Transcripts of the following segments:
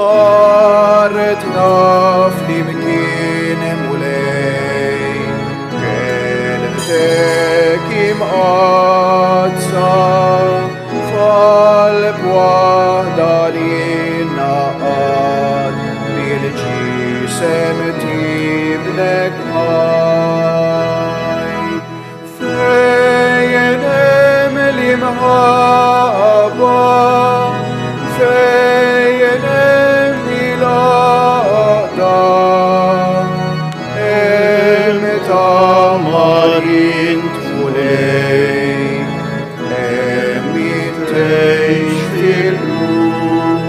Farretna flimkien Mulej, kelmtek imqaddsa, f'qalb waħda li naqad bil-ġisem tibnek ħaj. Fejn hemm l-imħabba, fejn hemm il-għaqda, hemm tama int Mulej, hemm tgħix fil-qlub.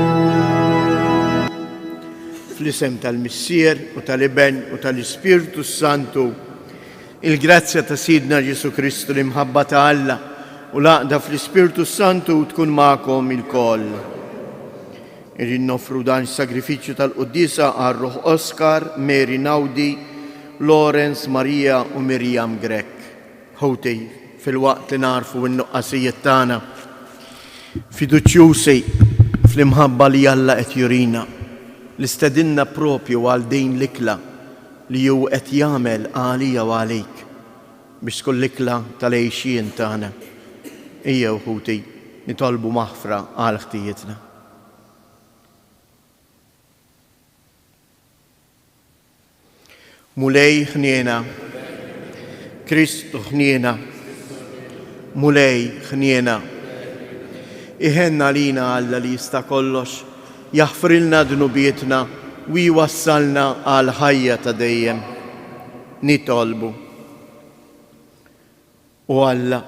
Fl-isem tal-Missier u tal-Iben u tal-Ispirtu s-Santu, Il-grazzja ta' Sidna Ġesù Kristu, l-imħabba ta' Alla, u l-għaqda fl-Ispirtu s-Santu tkun magħkom ilkoll. Irrid noffru dan is-sagrifiċċju tal-quddiesa għal ruħ Oscar, Mary Naudi, Lawrence, Maria u Miriam Grech. Ħuti, filwaqt li nagħrfu n-nuqqasijiet tagħna, fiduċjużi fl-imħabba li Alla qed jurina, li stedinna propju għal din l-ikla li hu qed jagħmel għalija u għalik biex tkun l-ikla tal-għixien tagħna. Ejjew, ħuti, nitolbu maħfra għal ħtijietna. Mulej ħniena. Kristu ħniena. Mulej ħniena. Iħenn għalina Alla li jista' kollox Jaħfrilna dnubietna u jwassalna għall-ħajja ta' dejjem. Nitolbu. O Alla,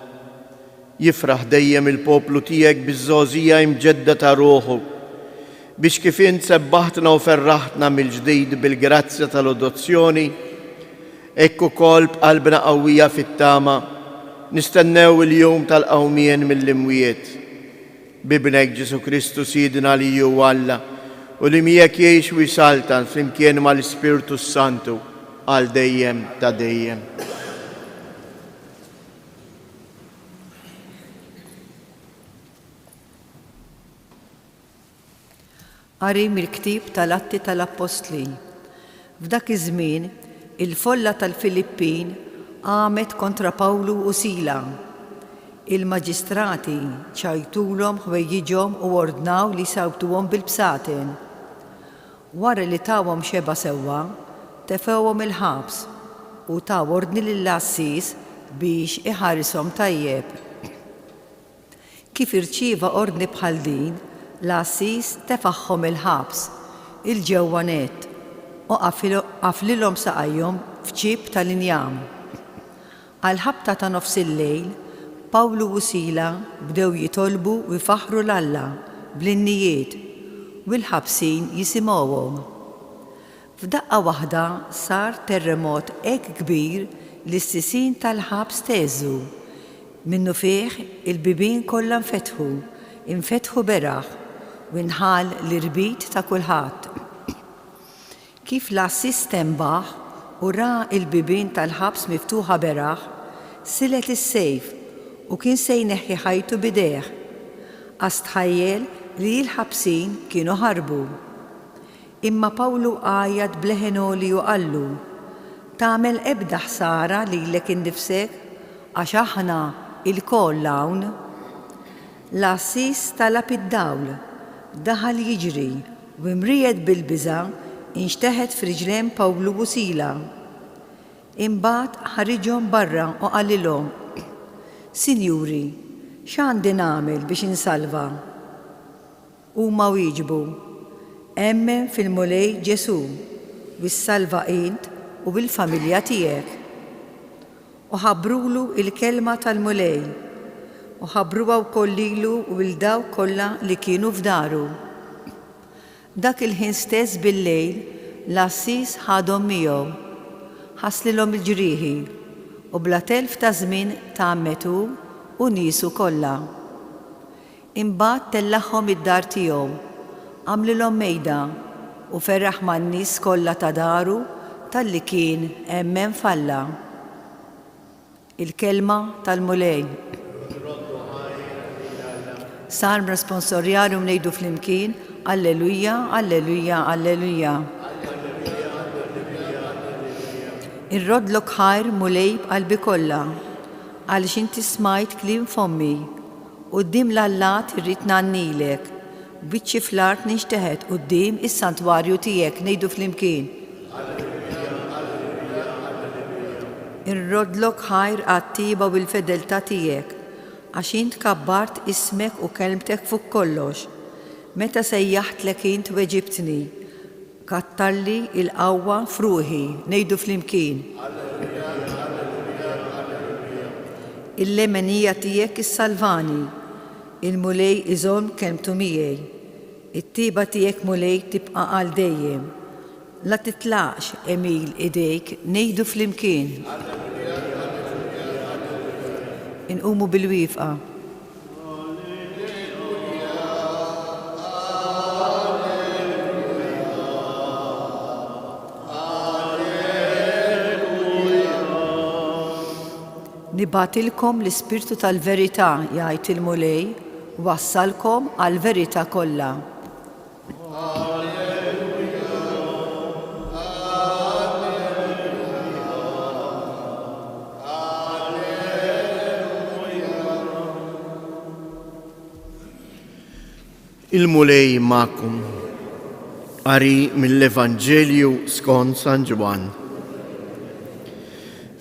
jifraħ dejjem il-poplu tiegħek biż-żgħożija imġedda ta' ruħu, biex kif int sebbaħtna u ferraħtna mill-ġdid bil-grazzja tal-adozzjoni, hekk ukoll b'qalbna qawwija fit-tama nistennew il-jum tal-qawmien mill-imwiet. B'Ibnek Ġesù Kristu Sidna li hu Alla u li miegħek jgħix u jsaltan flimkien mal-Ispirtu s-Santu għal dejjem ta' dejjem. Qari mill-Ktieb tal-Atti tal-Appostli. F'dak iż-żmien, il-folla tal-Filippin qamet kontra Pawlu u Sila. Il-maġistrati ċajtulhom ħwejjiġhom u ordnaw li jsawtuhom bil-bsaten. Wara li tawhom xebgħa sewwa, tefgħuhom il-ħabs u taw ordni lill-għassies biex iħarishom tajjeb. Kif irċieva ordni bħal din, l-għassies tefagħhom il-ħabs, 'il ġewwa nett, u qaflilhom saqajhom f'ċipp tal-injam. Għall-ħabta ta' nofsillejl, Pawlu u Sila bdew jitolbu u jfaħħru 'l Alla bl-innijiet, u l-ħabsin jisimgħuhom. F'daqqa waħda sar terremot hekk kbir li s-sisien tal-ħabs theżżu. Minnufih il-bibien kollha nfetħu, infetħu beraħ, u nħall l-irbit ta' kulħadd. Kif l-għassies stenbaħ u ra l-bibien tal-ħabs miftuħa beraħ, silet is-sejf u kien se jneħħi ħajtu b'idejh, għax stħajjel li l-ħabsin kienu ħarbu. Imma Pawlu għajjat b'leħen għoli u qallu, Tagħmel ebda ħsara lilek innifsek, għax aħna lkoll hawn. L-għassies talab id-dawl, daħal jiġri, u imriegħed bil-biża' inxteħet f'riġlejn Pawlu u Sila. Imbagħad ħariġhom barra u qalilhom, Sinjuri, x'għandi nagħmel biex insalva? Huma wieġbu, Emmen fil-Mulej Ġesù, u ssalva int u l-familja tiegħek. U ħabbrulu l-kelma tal-Mulej, u ħabbruha wkoll lilu u 'l dawk kollha li kienu f'daru. Dak il-ħin stess bil-lejl l-għassies ħadhom miegħu, ħaslilhom il-ġrieħi, u bla telf ta' żmien tgħammed hu u niesu kollha. Imbagħad tellagħhom id-dar tiegħu, għamlilhom mejda, u feraħ man-nies kollha ta' daru talli kien emmen f'Alla. Il-Kelma tal-Mulej. Salm responsorjali u ngħidu flimkien. Alleluja, Alleluja, Alleluja. Irroddlok ħajr, Mulej, b'qalbi kollha, għaliex inti smajt kliem fommi. Quddiem l-allat irrid ngħannilek, b'wiċċi fl-art ninxteħet quddiem is-santwarju tiegħek, ngħidu flimkien. Irroddlok ħajr għat-tjieba u l-fedeltà tiegħek, għax int kabbart ismek u kelmtek fuq kollox. Meta sejjaħtlek int weġibtni, kattarli l-qawwa f'ruħi, ngħidu flimkien. Il-lemenija tiegħek issalvani, il-Mulej iżomm kelmtu miegħi. It-tjieba tiegħek Mulej tibqa' għal dejjem. La titlaqx għemil idejk, ngħidu flimkien. Inqumu bil-wieqfa. Nibgħatilkom l-Ispirtu tal-verità, jgħid il-Mulej, wassalkom għall-verità kollha. Il-Mulej magħkom. Qari mill-Evanġelju skont San Ġwann.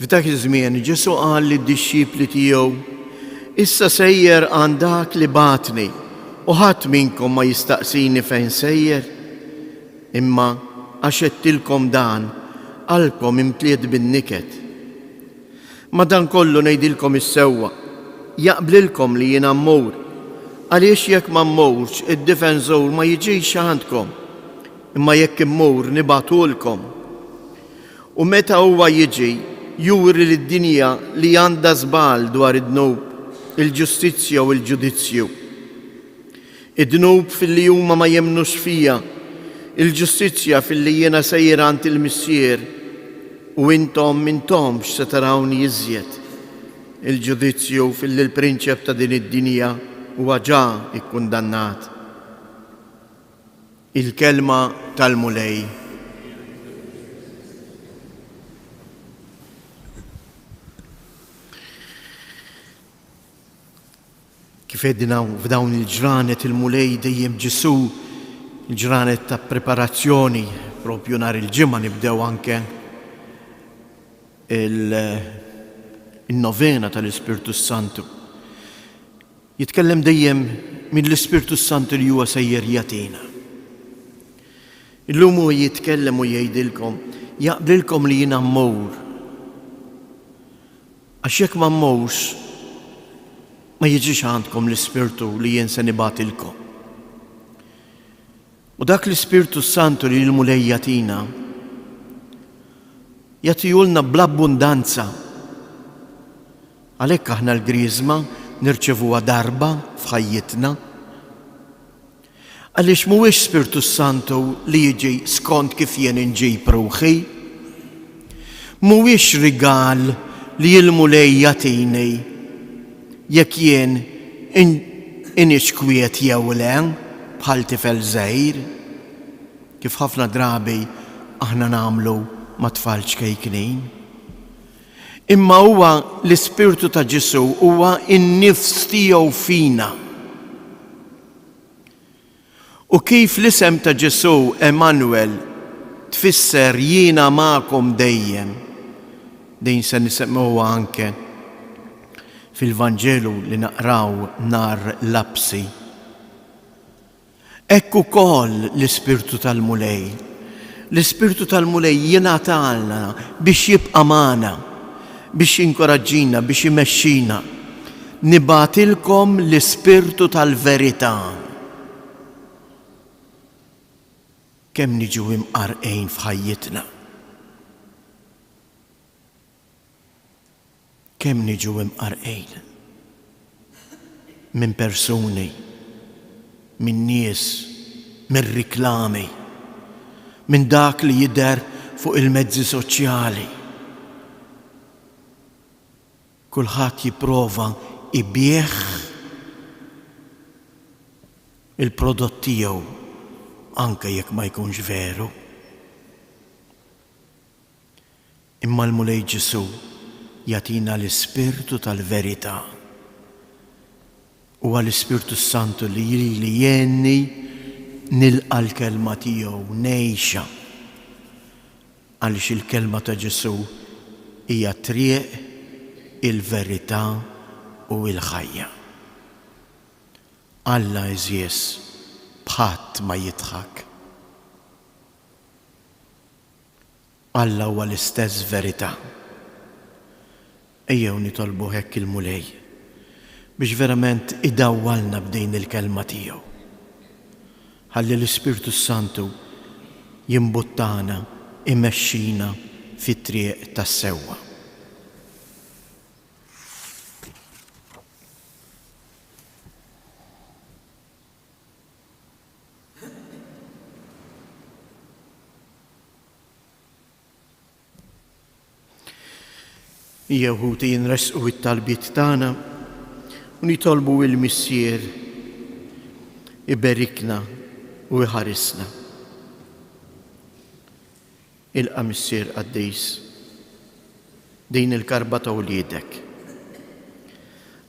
F'dak iż-żmien Ġesù qal lid-dixxipli tiegħu, Issa sejjer għand dak li bagħatni, u ħadd minnkom ma jistaqsini fejn sejjer. Imma għax għedtilkom dan, qalbkom imtliet bin-niket. Madankollu ngħidilkom is-sewwa, jaqblilkom li jiena mmur, għaliex jekk ma mmurx, id-Difensur ma jiġix għandkom, imma jekk immur nibagħthulkom. U meta huwa jiġi, juri lid-dinja li għandha żball dwar id-dnub, il-ġustizzja u l-ġudizzju. Id-dnub filli huma ma jemmnux fija, il-ġustizzja filli jiena sejjer għand il-Missier u intom m'intomx se tarawni iżjed, il-ġudizzju filli l-prinċep ta' din id-dinja huwa ġa kkundannat. Il-Kelma tal-Mulej. Kif għedna f'dawn il-ġranet il-Mulej dejjem Ġesù, il-ġranet ta' preparazzjoni, propju nhar il-Ġimgħa nibdew anke il-novena tal-Ispirtu Santu. Jitkellem dejjem mill-Ispirtu s-Santu li huwa sejjer jagħtina. Illum hu jitkellem u jgħidilkom, jaqblilkom li jiena mmur. Għax jekk ma mmurx, ma jiġix għandkom l-Ispirtu li jien se nibgħatilkom. U dak l-Ispirtu s-Santu li l-Mulej jagħtina, jagħtihulna bl-abbundanza. Għalhekk aħna l-Griżma nirċevuha darba f'ħajjitna. Għaliex mhuwiex Spirtu s-Santu li jiġi skont kif jien inġib ruħi. Mhuwiex rigal li l-Mulej jagħtini jekk jien iniex kwiet jew le bħal tifel żgħir, kif ħafna drabi aħna nagħmlu ma' tfal ċkejknin. Imma huwa l-Ispirtu ta' Ġesù, huwa n-nifs tiegħu fina. U kif l-isem ta' Ġesù, Emmanuel, tfisser jiena magħkom dejjem, din se nisemgħuha anke fil-Vanġelu li naqraw nhar l-Apsi. Hekk ukoll l-Ispirtu tal-Mulej. L-Ispirtu tal-Mulej jingħatalna biex jibqa' magħna, biex jinkoraġġina, biex imexxina. Nibgħatilkom l-Ispirtu tal-verità. Kemm niġu imqarrqin f'ħajjitna. Kemm niġu imqarrqin minn persuni, minn nies, minn riklami, minn dak li jidher fuq il-mezzi soċjali. Kulħadd jipprova jbigħ il-prodott tiegħu. anke jekk ma jkunx veru. Imma l-Mulej Ġesù jagħtina l-Ispirtu tal-verità. Huwa l-Ispirtu s-Santu li lili jgħinni nilqa' l-kelma tiegħu, ngħixha. Għaliex il-kelma ta' Ġesù hija t-triq, il-verità u l-ħajja. Alla għeżież b'ħadd ma jidħak. Alla huwa l-istess verità. Ejjew nitolbuh hekk il-Mulej biex verament idawwalna b'din il-Kelma tiegħu. Ħalli l-Ispirtu s-Santu jimbuttana, imexxina fit-triq tas-sewwa. Ejjew ħuti nressqu t-talbiet tagħna u nitolbu il-Missier iberikna u iħarisna. Ilqa' Missier qaddis din il-karba ta' wliedek.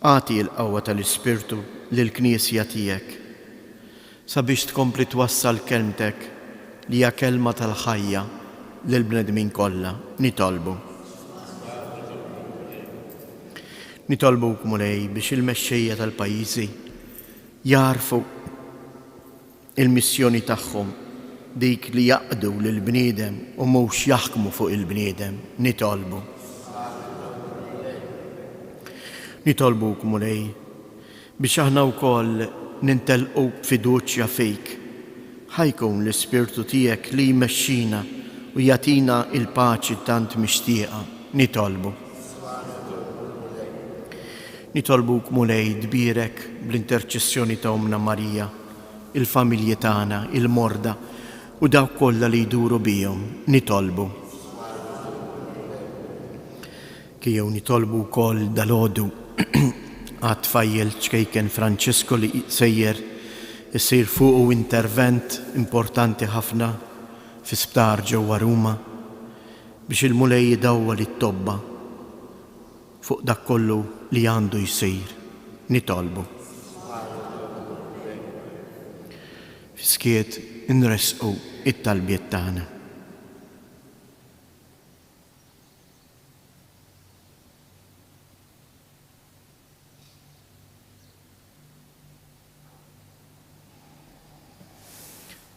Agħti l-qawwa tal-Ispirtu lill-Knisja tiegħek sabiex tkompli twassal kelmtek li hija kelma tal-ħajja lill-bnedmin kollha. Nitolbu. Nitolbuk, Mulej, biex il-mexxejja tal-pajjiżi jagħrfu il-missjoni tagħhom, dik li jaqdu lill-bniedem u mhux jaħkmu fuq il-bniedem. Nitolbu. Nitolbuk, Mulej, biex aħna wkoll nintelqu b'fiduċja fik. Ħa jkun l-Ispirtu tiegħek li jmexxina u jagħtina l-paċi tant mixtieqa. Nitolbu. Nitolbuk, Mulej, tbierek bl-interċessjoni ta' Ommna Marija, il-familji tagħna, il-morda u dawk kollha li jduru bihom. Nitolbu. Ejjew nitolbu wkoll dalgħodu għat-tfajjel ċkejken Franċisku li sejjer isir fuqu intervent importanti ħafna fi sptar ġewwa Ruma biex il-Mulej idawwal it-tobba fuq dak kollu li għandu jsir. Nitolbu. Fis-skiet inressqu t-talbiet tagħna.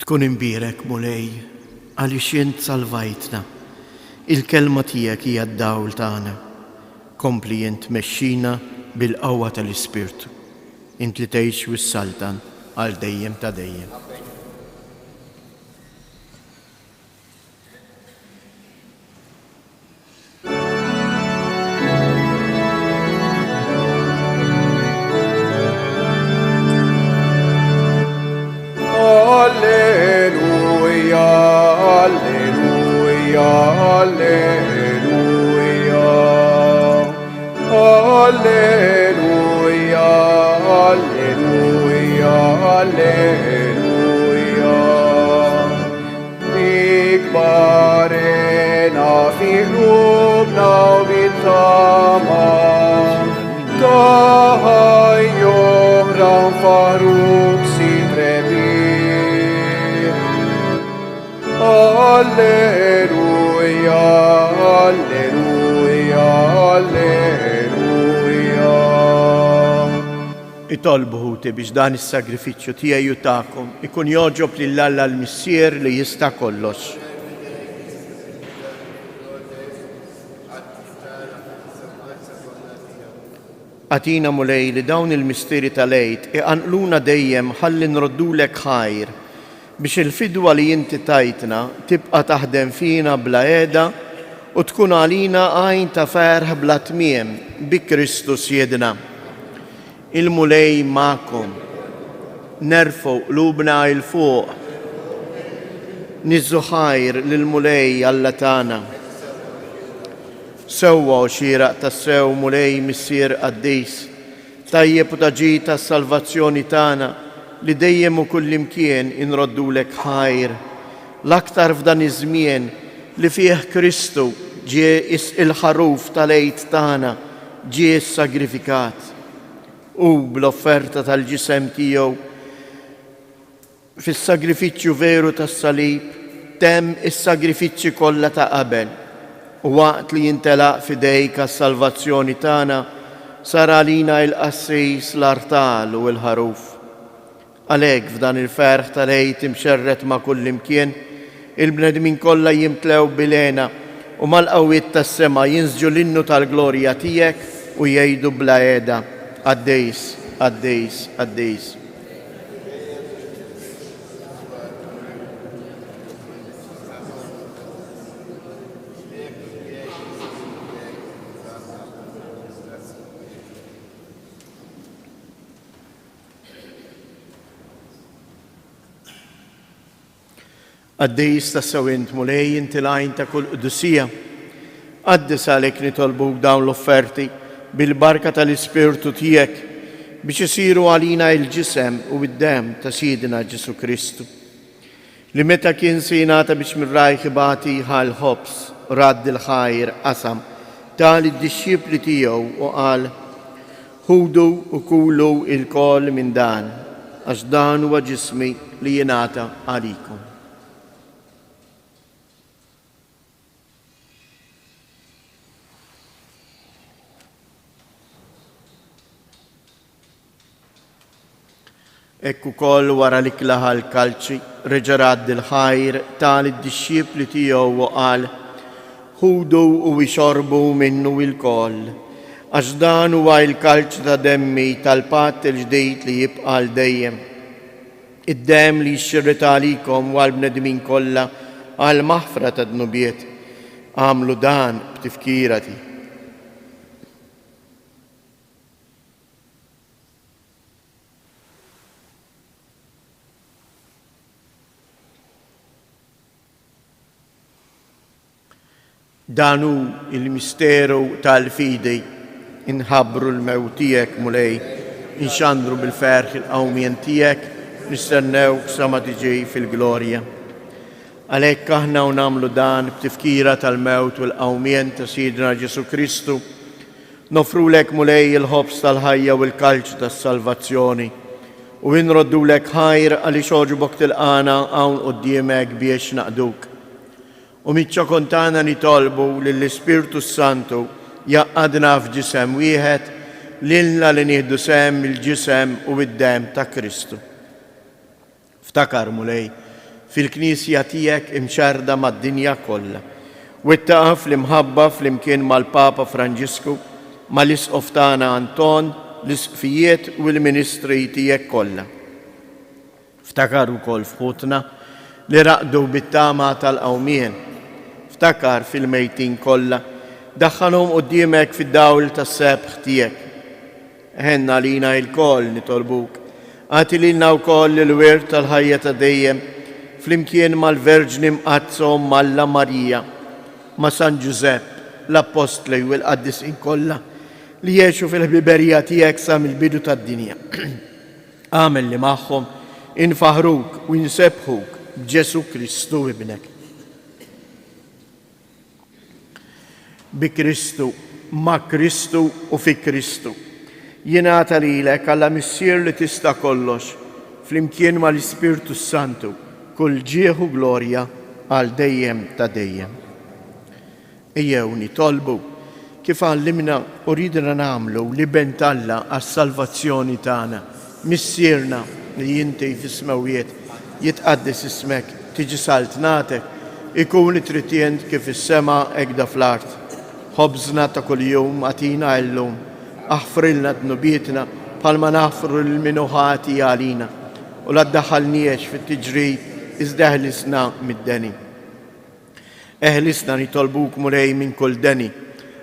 Tkun imbierek, Mulej, għaliex int salvajtna. Il-kelma tiegħek hija d-dawl tagħna. Kompli int mexxina bil-qawwa tal-Ispirtu. Int li tgħix u ssaltan għal dejjem ta' dejjem. Alleluja, alleluja, alleluja. Alleluja, alleluja, alleluja. Ikbarena fi qlubna u bit-tama ta' ħajja oħra nfaħruk Sid rebbieħ. Alleluja, alleluja, alleluja. Itolbu ħuti biex dan is-sagrifiċċju tiegħi u tagħkom ikun jogħġob lil Alla l-Missier li jista' kollox. Agħtina Mulej li dawn il-misteri tal-Għid iqanqluna dejjem ħalli nroddulek ħajr biex il-fidwa li inti tajtna tibqa' taħdem fina bla heda u tkun għalina għajn ta' ferħ bla tmiem bi Kristu Sidna. Il-Mulej magħkom. Nerfgħu qlubna 'il fuq. Niżżu ħajr lill-Mulej Alla tagħna. Sewwa u xieraq tassew, Mulej Missier qaddis, tajjeb u ta' ġid għas-salvazzjoni tagħna. li dejjem u kullimkien inroddulek ħajr, l-aktar f'dan iż-żmien li fih Kristu ġie il-ħaruf tal-Għid tagħna ġie ssagrifikat. Hu bl-offerta tal-ġisem tiegħu Fis-sagrifiċċju veru tas-salib temm is-sagrifiċċji kollha ta' qabel, u waqt li jintelaq f'idejk għas-salvazzjoni tagħna, sar għalina il-qassis, l-artal u l-ħaruf. Għalhekk f'dan il-ferħ tal-Għid imxerred ma' kullimkien, il-bnedmin kollha jimtlew bil-hena u mal-qawwiet tas-sema jinsġu l-innu tal-glorja tiegħek u jgħidu bla heda, Qaddis, qaddis, qaddis. Qaddis tassew int, Mulej, inti l-għajn ta' kull qdusija. Qaddis għalhekk nitolbuk dawn l-offerti bil-barka tal-Ispirtu tiegħek biex isiru għalina il-ġisem u d-demm ta' Sidna Ġesù Kristu. Li meta kien se jingħata biex minn rajh ibati ħa l-ħobż, radd il-ħajr, qasam, ta lid-dixxipli tiegħu u qal, Ħudu u kulu ilkoll minn dan, għax dan huwa ġismi li jingħata għalikom. Hekk ukoll wara l-ikla ħa l-kalċi, reġa' radd il-ħajr, ta lid-dixxipli tiegħu u qal, Ħudu u ixorbu minnu ilkoll, għax dan huwa l-kalċi ta' demmi tal-patt il-ġdid li jibqa' għal dejjem. Id-demm li jxirrid għalikom u għall-bnedmin kollha għall-maħfra tad-dnubiet. Agħmlu dan b'tifkira tiegħi. Dan hu l-misteru tal-fidi. Inħabbru l-mewt tiegħek, Mulej, inxandru bil-ferħ il-qawmien tiegħek, nistennewk sa ma tiġi fil-glorja. Għalhekk aħna u nagħmlu dan b'tifkira tal-mewt u l-qawmien ta' Sidna Ġesù Kristu, Noffrulek, Mulej, il-ħobż tal-ħajja u l-kalċi tas-salvazzjoni, u inroddulek ħajr għaliex għoġbok tilqagħna hawn quddiemek biex naqduk. U miċ-ċokon tagħna nitolbu lill-Ispirtu s-Santu jgħaqqadna f'ġisem wieħed, lilna li nieħdu sehem mill-ġisem u d-demm ta' Kristu. Ftakar, Mulej, fil-Knisja tiegħek imxerrda mad-dinja kollha. Wettaqha fl-imħabba flimkien mal-Papa Franġisku, mal-Isqof tagħna Anton, l-Isqfijiet u l-ministri tiegħek kollha. Ftakar ukoll f'ħutna li raqdu bit-tama tal-qawmien. Ftakar fil-mejtin kollha, daħħalhom quddiemek fid-dawl tas-sebħ tiegħek. Ħenn għalina ilkoll, nitolbuk. Agħti lilna wkoll il-wirt tal-ħajja ta' dejjem, flimkien mal-Verġni Mqaddsa Omm Alla Marija, ma' San Ġużepp, l-Appostli u l-qaddisin kollha li għexu fil-ħbiberija tiegħek sa mill-bidu tad-dinja. Agħmel li magħhom infaħħruk u nsebbħuk b'Ġesù Kristu Ibnek. Bi Kristu, ma' Kristu u fi Kristu. Jingħata lilek, Alla Missier li tista' kollox, flimkien mal-Ispirtu s-Santu, kull ġieħ u glorja għal dejjem ta' dejjem. Ejjew nitolbu, kif għallimna u riedna nagħmlu l-Iben t'Alla għas-salvazzjoni tagħna. Missierna li inti fis-smewwiet, jitqaddes ismek, tiġi saltnatek, ikun li trid int kif fis-sema hekk fl-art. Ħobżna ta' kuljum agħtina illum. Aħfrilna dnubietna bħalma naħfru lil min hu ħati għalina. U la ddaħħalniex fit-tiġrib iżda eħlisna mid-deni. Eħlisna nitolbuk, Mulej, minn kull deni.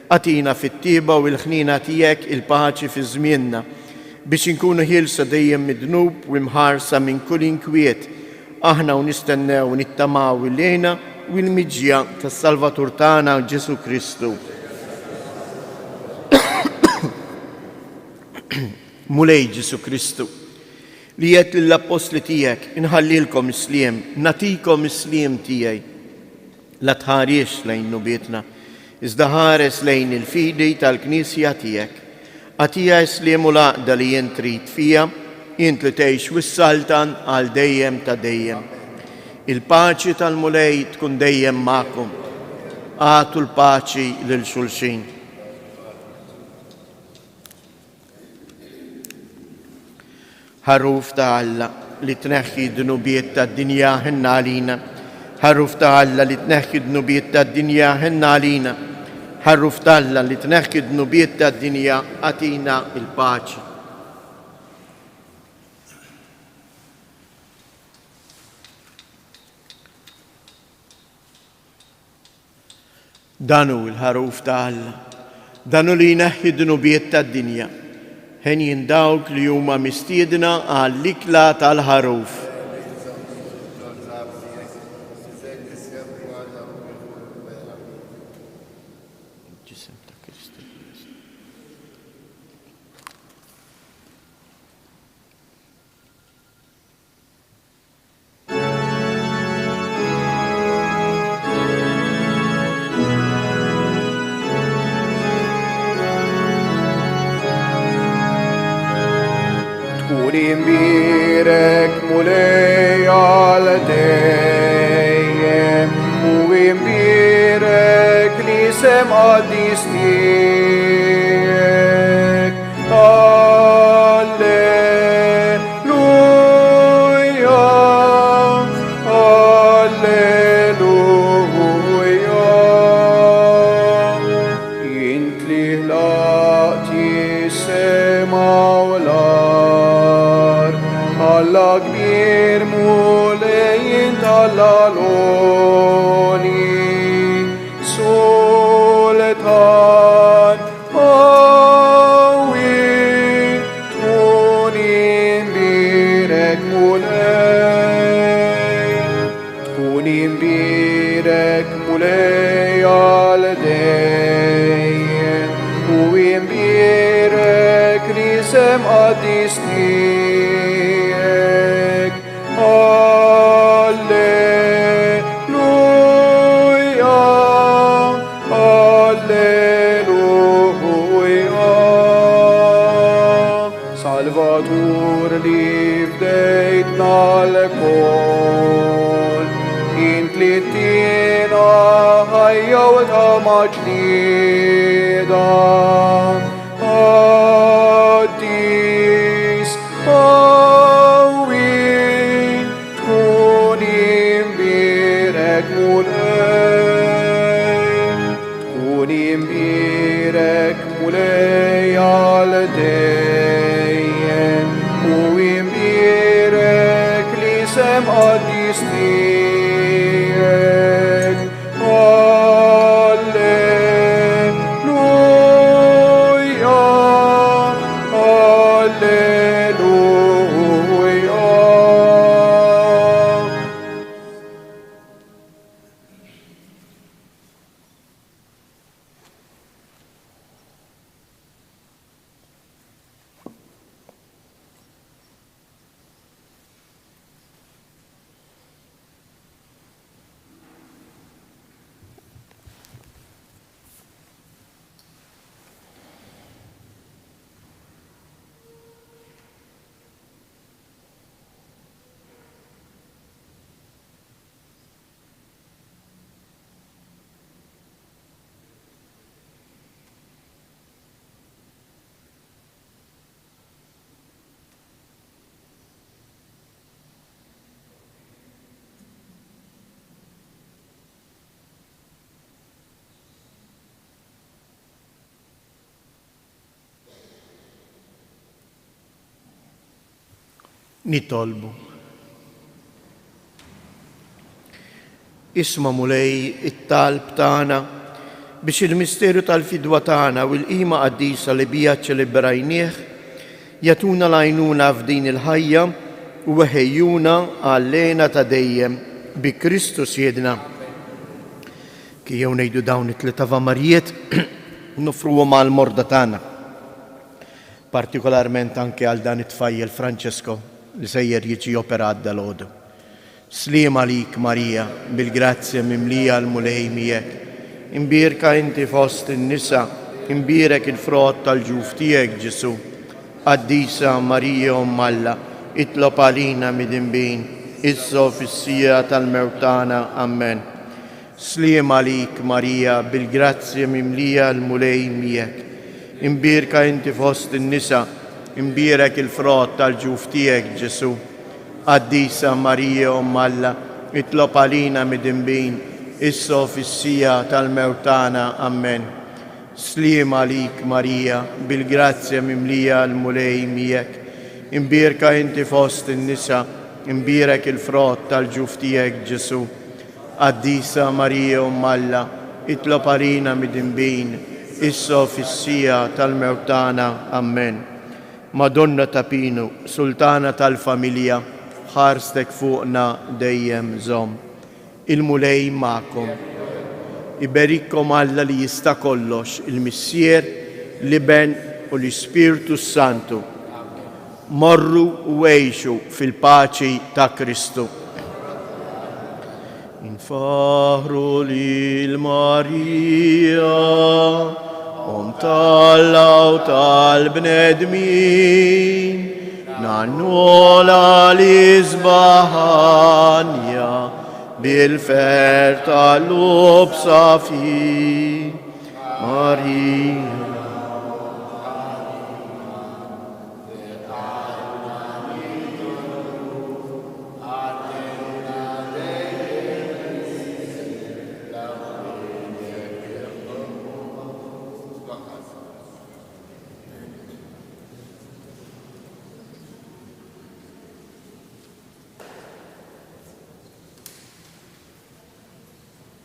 Agħtina fit-tjieba u l-ħniena tiegħek il-paċi fi żmienna, biex inkunu ħielsa dejjem mid-dnub u imħarsa minn kull inkwiet, aħna u nistennew u nittamaw il-hena u l-miġja tas-Salvatur tagħna Ġesù Kristu. Mulej Ġesù Kristu, Li għedt lill-appostli tiegħek, Inħallilkom is-sliem, nagħtikom is-sliem tiegħi. La tħarisx lejn dnubietna, iżda ħares lejn il-fidi tal-Knisja tiegħek. Agħtiha s-sliem u l-għaqda li int trid fiha, int li tgħix u ssaltan għal dejjem ta' dejjem. Il-paċi tal-Mulej tkun dejjem magħkom. Agħtu l-paċi lil xulxin. Ħaruf ta' Alla li tneħħi d-dnubiet tad-dinja ħenna għalina. Ħaruf ta' Alla li tneħħi d-dnubiet tad-dinja ħenna għalina. Ħaruf ta' Alla li tneħħi d-dnubiet tad-dinja agħtina l-paċi. Dan hu l-Ħaruf ta' Alla. Dan hu li jneħħi d-dnubiet tad-dinja. Henjin dawk li huma mistiedna għall-ikla tal-Ħaruf. Ġisem ta' Kristu. Tkun imbierek Mulej għal dejjem u imbierek l-isem qaddis tiegħek. Alleluja, Alleluja. Int li ħlaqt is-sema u l-art, Alla kbir Mulej int Alla l-għoli, Sultan Qawwi tkun imbierek Mulej, tkun imbierek Mulej għal dejjem, u imbierek l-isem qaddis tiegħek. Alleluja, Alleluja. Salvatur li fdejtna lkoll, int li tina ħajja u tama ġdida. Qaddis, qawwi, Tkun imbierek Mulej, tkun imbierek Mulej għal dejjem, u imbierek l-isem qaddis tiegħek. Alleluja, Alleluja. Nitolbu. Isma' Mulej it-talb tagħna biex il-misteru tal-fidwa tagħna u l-qima qaddisa li biha ċċelebrajnieh jagħtuna l-għajnuna f'din il-ħajja u jħejjuna għall-hena ta' dejjem bi Kristu Sidna. Kif ngħidu dawn it-tliet Avamarijiet noffruhom għall-morda tagħna. Partikolarment anke għal dan it-tfajjel Francesco. li sejjer jiġi operat dalgħodu. Sliem għalik Marija, bil-grazzja mimlija l-Mulej miegħek. Imbierka inti fost in-nisa, imbierek il-frott tal-ġuf tiegħek Ġesù. Qaddisa Marija Omm Alla, itlob għalina midinbin, issa u fis-siegħa tal-mewt tagħna. Ammen. Sliem għalik Marija, bil-grazzja mimlija l-Mulej miegħek. Imbierka inti fost in-nisa, imbierek il-frott tal-ġuf tiegħek Ġesù. Qaddisa Marija Omm Alla, itlob għalina midinbin, issa u fis-siegħa tal-mewt tagħna. Ammen. Sliem għalik Marija, bil-grazzja mimlija l-Mulej miegħek. Imbierka inti fost in-nisa, imbierek il-frott tal-ġuf tiegħek Ġesù. Qaddisa Marija Omm Alla, itlob għalina midinbin, issa u fis-siegħa tal-mewt tagħna. Ammen. Madonna ta' Pinu, Sultana tal-familja, ħarstek fuqna dejjem żomm. Il-Mulej magħkom. Iberikkom Alla li jista' kollox, il-Missier, l-Iben u l-Ispirtu s-Santu. Morru u għixu fil-paċi ta' Kristu. Infaħħru lil Marija, Omm t'Alla u tal-bnedmin, ngħannulha l-isbaħ għanja bil-ferħ tal-qlub safjin. Marija.